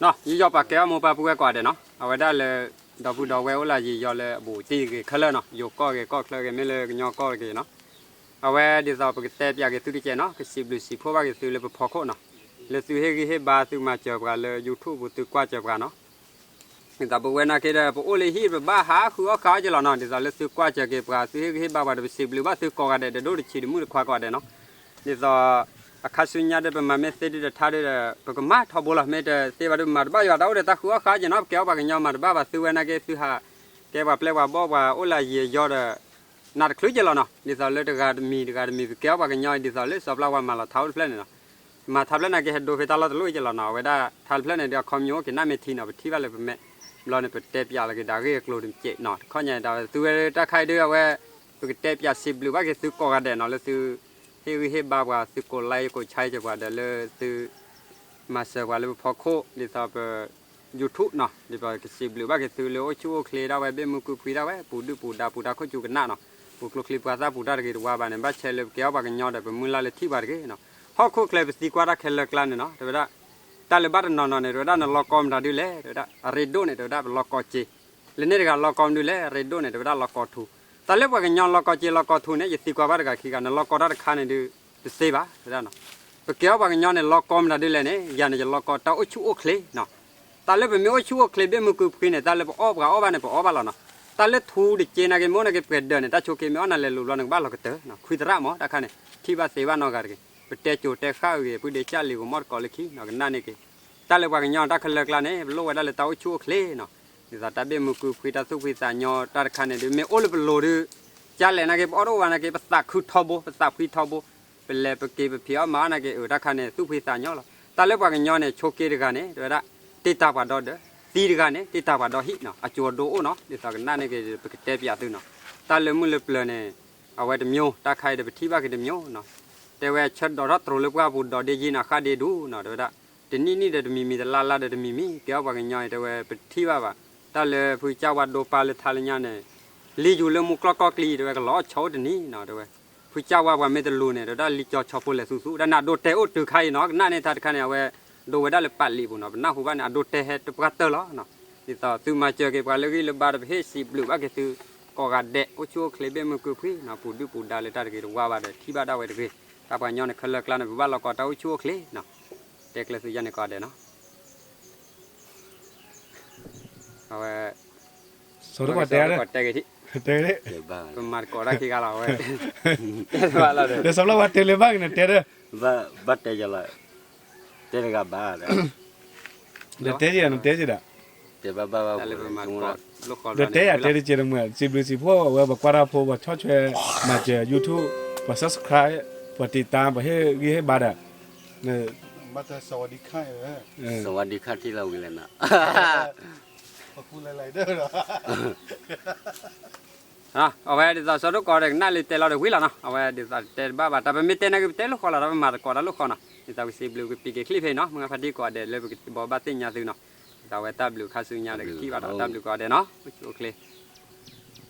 ယယီၢ်ပာ်ကဲအီၣ်မိၢ်ပၢ်ပုၢ်ဝဲၢ်ကိးဂၤဒဲးနီၤ, အဝဲဒၣ်လၢ ဒီပုၢ်ဒီဝဲၢ်အိၣ်လၢယံာ်ယီၤလၢအဘူးတံၢ်ဂ့ၤခဲလၢာ်နီၤ, ယိၤကီၢ်ဂ့ၤကီၢ်ချၢဂ့ၤ မ့ၢ်လၢကညီကီၢ်တဂ့ၤနီၤ, အဝဲဒ်သိးပကတဲပၠးက့ၤသုတကဲးနီၤ, ကစံးဘျုးစံးဖှိၣ်ဘၣ်က့ၤသုလၢပဖီခိၣ်နီၤ, လၢသုဟ့ၣ်ဂံၢ်ဟ့ၣ်ဘါသုမၤစၢၤပှၤလၢ YouTube ပူၤသုကွၢ်စၢၤပှၤနီၤ ဒ်သိးပဝဲနာ်က့ဒီး ပအိၣ်လၢဟံၣ် ပဘၣ်ဟးဃုအီၣ်ဃုအီၣ်က့ၤလီၤနီၤ, ဒ်သိးလၢသုကွၢ်စၢၤက့ၤပှၤ သုဟ့ၣ်ဂံၢ်ဟ့ၣ်ဘါပှၤဒီး ပစံးဘျုးဘၣ်သုကိးဂၤဒဲး ဒီးဒိၣ်တဆံးတမုၣ်တခွါကိးဂၤဒဲးနီၤ, ဒ်သိး အခါဆူညါဒီး ပမၤမ့ၢ်သ့ဒုတထါဒီး ပကမၤထီဘိလီၤ, မ့ၢ်တသ့ဘၣ်ဒီး ပမၤတဘၣ်ယွၤတၢ်အိၣ်ဒီးတၢ်ဃုအီၣ်ဃုအီၣ်က့ၤနီၤ, ပကဲအီၣ်ပှၤကညီမၤတဘၣ်ဘၣ် သုဝဲနာ်က့ သုဟး ကဲပှၤပျဲၢ်ပှၤဘီၣ်ပှၤအိၣ်လၢအယံာ်အယီၤဒီး နးတချုးက့ၤလီၤနီၤ, ဒ်သိးလၢတဂၤတမံၤတဂၤတမံၤ ပကဲအီၣ်ပှၤကညီအံၤ ဒ်သိးလၢစီၤပျၢ်ဝါမၤလီၤထါအိၣ်တဖျၢၣ်န့ၣ်နီၤ မၤထါဖျၢၣ်နာ်က့ ဟဲဒိဖဲတၢ်လီၢ်တလီၢ်အံၤက့ၤလီၤနီၤ, အဝဲဒၣ်ထါတဖျၢၣ်န့ၣ်ဒီး အခီပညီအိၣ်က့ၤနၣ်မ့ၢ်ထံနီၤ, ပထံၣ်ဘၣ်လၢပမဲာ်ဘျီန့ၣ် ပတဲပၠးလီၤက့ၤဒီးအဂ့ၢ်အကျိၤတကဲးနီၤ, တခီညါဒီး သုဝဲတၢ်ခါအံၤဒုး အဝဲ ပကတဲပၠးစံးဘျုးဘၣ်က့ၤသုကိးဂၤဒဲးနီၤ, လၢသု ဟ့ၣ်ဂံၢ်ဟ့ၣ်ဘါပှၤ သုကိးlikeကိးshareက့ၤပှၤဒီးလၢသု မၤစၢၤပှၤလၢပဖီခိၣ် ဒ်သိးပ YouTube နီၤ, ဒ်သိးပကစံးဘျုးဘၣ်က့ၤသုလၢအိၣ်ဆူၣ်အိၣ်ချ့ဒၣ်ဝဲ ဘ့ၣ်မုၢ်ကုၢ်ဖှံဒၣ်ဝဲ ပူၤဒုၣ်ပူၤဒါပူၤတၢ်ခိၣ်စူၤကနၣ်နီၤ, ပူၤကျိချံပှၤသၣ်ပူၤတၢ်တဂ့ၤတဝါဘၣ်န့ၣ် ဘၣ်ဆဲးလၢပကဲအီၣ်ပှၤကညီဒီး ပမုၢ်လၢ်လၢထံၣ်ပှၤတဂ့ၤနီၤ, ဟီၣ်ခိၣ်ချၢပသံကွၢ်တၢ်ခဲလၢာ်ကျါန့ၣ်နီၤ, တဲဝဲဒၣ် တၢ်လၢဘၣ်တနီၤနီၤန့ၣ် တဲဝဲဒၣ်နလီကီမတၤဒုလဲၣ်, တဲဝဲဒၣ် အရ့ဒိၣ်န့ၣ် တဲဝဲဒၣ်ပလီကီစ့ လၢန့ၣ်တဂၤလီကီမနုၤလဲၣ်, အရ့ဒိၣ်န့ၣ် တဲဝဲဒၣ်လီကီထူ, တၢ်လၢပှၤကညီလီကီစ့လီကီထူန့ၣ် ယသံကွၢ်ဘၣ်တဂၤခံဂၤ နလီကီတၢ်တခါန့ၣ်ဒုး တသ့ဘၣ်, တဲဝဲဒၣ်နီၤ, ပကဲအီၣ်ပှၤကညီန့ၣ် လီကီမတၤဒုလဲၣ်န့ၣ် ယၤန့ၣ် ယလီကီတၢ်အိၣ်ဆူၣ်အိၣ်ချ့နီၤ, တၢ်လၢပမ့ၢ်အိၣ်ဆူၣ်အိၣ်ချ့ ဘ့ၣ်မုၢ်ကုၢ်ဖှံန့ၣ် တၢ်လၢပအီၣ်ပှၤအီၣ်ဘၣ်န့ၣ် ပအီၣ်ဘၣ်လီၤနီၤ, တၢ်လၢထူတစ့နာ်က့ မ့ၢ်အိၣ်နာ်က့ ပှဲၤဒၢးန့ၣ် တၢ်ဆိးက့မ့ၢ်အီၣ်နၤလဲၤလိၤဘျီန့ၣ် ကဘၣ်လီၤကတၢၢ်နီၤ, ခွံသရၣ်မး တၢ်ခါန့ၣ် ထံၣ်ဘၣ်သ့ဘၣ်နီတဂၤတဂ့ၤ, ပတဲစိၤတဲဃၣ်အဂ့ၤ ပုၢ်ဒ့ကၢ်လံၤဂီၤမီၢ်တကိးလၢခံနီၤ, ကနၣ်န့ၢ်က့ၤ တၢ်လၢပှၤကညီတၢ်ခဲလၢာ်ကျါန့ၣ် ပလိၣ်ဝဲဒၣ်လၢတၢ်အိၣ်ဆူၣ်အိၣ်ချ့နီၤ, ဒ်သိးတၢ်ဘ့ၣ်မုၢ်ကုၢ်ဖှံ တၢ်သူၣ်ဖှံသးညီတၢ်တခါန့ၣ်ဒုး မ့ၢ်အိၣ်လၢပလိၤဒုး ကၢ်လဲၣ်နာ်က့ ပအီၣ်တအိၣ်ဘၣ်နာ်က့ ပသးခုထီဘိ ပသးဖှံထီဘိ, ပလဲၤပက့ၤပဖံးအီၣ်မၤအီၣ်နာ်က့ အၢ တၢ်ခါန့ၣ် သူၣ်ဖှံသးညီလီၤ, တၢ်လၢပှၤကညီန့ၣ် ဆိးက့တဂၤန့ၣ် တဲဝဲဒၣ် တ့တၢ်ပှၤဒီဒီး, သံတဂၤန့ၣ် တ့တၢ်ပှၤဒီဟံၣ်နီၤ, အစိၤအဒိအိၣ်နီၤ, ဒ်သိးကနၣ်န့ၢ်က့ၤ ပကတဲပၠးသုနီၤ, တၢ်လၢမုၢ်လၢပျၢၤန့ၣ် အဝဲတမျိုး တၢ်ခါအံၤဒီးပထံၣ်ဘၣ်က့ၤတမျိုးနီၤ, တဲဝဲဆၢဒိးထီၣ်တြိၤလၢပှၢ်ပူၤ ဒီးဒ့ယံနၤဃၣ်ဒ့ဒူနီၤ, တဲဝဲဒၣ် တနံၣ်နံၣ်ဒီးတမံၤမံၤ တလါလါဒီးတမံၤမံၤ ကဲအီၣ်ပှၤကညီအံၤ တဲဝဲပထံၣ်ဘၣ်ဘၣ်, တၢ်လၢဖုကၢ်ဝါဒိပၢ်လၢထါလၢညါန့ၣ် လံယူၤလၢမူကျီၢ်ကီၢ်ကျံ တဲဝဲကလီၤဆီအိၣ်တနံၤနီၤ, တဲဝဲ ဖုကၢ်ဝါပှၤမ့ၢ်တလူၤန့ၣ် တဲဝဲဒၣ်လံကၠီၤဆီဖိလဲၤသူသူ တၢ်န့ၣ်အဒိတဲအိၣ်တုၤခါအံၤနီၤ, ကနၣ်န့ၢ်တၢ်တခါန့ၣ် အဝဲ ဒိဝဲဒၣ်လၢပာ်လံာ်ပူၤနီၤ, ပနၢ်ဟူဘၣ်န့ၣ် အဒိတဲဟဲတပှၢ်တၢၢ်လီၤနီၤ, ဒ်သိးသုမၤစၢၤက့ၤပှၤလၢဂံၢ်လၢဘါဒီး ပဟ့ၣ်စံးဘျုးဘၣ်က့ၤသု ကိးဂၤဒဲး အိၣ်ဆူၣ်အိၣ်ချ့ဘ့ၣ်မုၢ်ကုၢ်ဖှံနီၤ, ပူၤဒုၣ်ပူၤဒါလၢတၢ်တဂ့ၤတဝါဘၣ်ဒီး ထံၣ်ဘၣ်ဒၣ်ဝဲတဂ့ၤ, တၢ်ပှၤကညီန့ၣ်ခဲလၢာ်ကျါန့ၣ် ပဘၣ်လီၤကီတၢ်အိၣ်ဆူၣ်အိၣ်ချ့နီၤ, တဲကျၢၤသုယါန့ၣ်ကိးဂၤဒဲးနီၤ အဝဲ စီၤဒိကီးတဲ တဲဂ့ၤ ပမၤတကိးတၢ်ခံဂၤလီၤဝဲ တဲဘၣ်လီၤဒီး ဒီးစီၤဖျီဝါတဲလၢၤဘၣ်က့ၤန့ၣ် တဲဒီး ဘၣ်တဲယလီၤ တဲတဂၤဘၣ် ဒီးတဲယဒီး တဲယဒီး တဲဘၣ်ဘၣ်ဘၣ် ဒီးတဲယၤတဲတကဲးတမုာ် စံးဘျုးစံးဖှိၣ်ဝဲ ပှၤကွၢ်တၢ်ဖိ ပှၤဆီၣ်ထွဲ မၤစၢၤ YouTube ပှၤ subscribe ပှၤ တံာ်တာ် ပှၤဟ့ၣ်ဂံၢ်ဟ့ၣ်ဘါဒီး ဘၣ်တဲ สวัสดีค่ะ เออ สวัสดีค่ะ ที่เราวิเลนะ အဝဲဒ်သိးစီၤဒိကီးဒီးကနၣ်လၢတဲလီၤဒီးဝံၤလီၤနီၤ, အဝဲဒ်သိးတဲတဘၣ်ဘၣ် တၢ်ပမ့ၢ်တဲနာ်က့ ပတဲလိာ်ဃီလီၤ တၢ်ပမၤသကိးတၢ်လိာ်ဃီနီၤ, ဒ်သိးကစံးဘျုးကပံးက့ၤချံၣ်ဖဲနီၤ, မုၢ်ဂၤဖါတံၢ်ကိးဂၤဒဲးလၢပကဘီးဘၣ် သ့ၣ်ညါသုနီၤ, ဒ်သိးအဝဲတၢ်ဘျုးခါဆူညါဒီးကထံၣ်ဘၣ်ဒီးတၢ်ဘျုးကိးဂၤဒဲးနီၤ, အိၣ်ဆူၣ်အိၣ်ချ့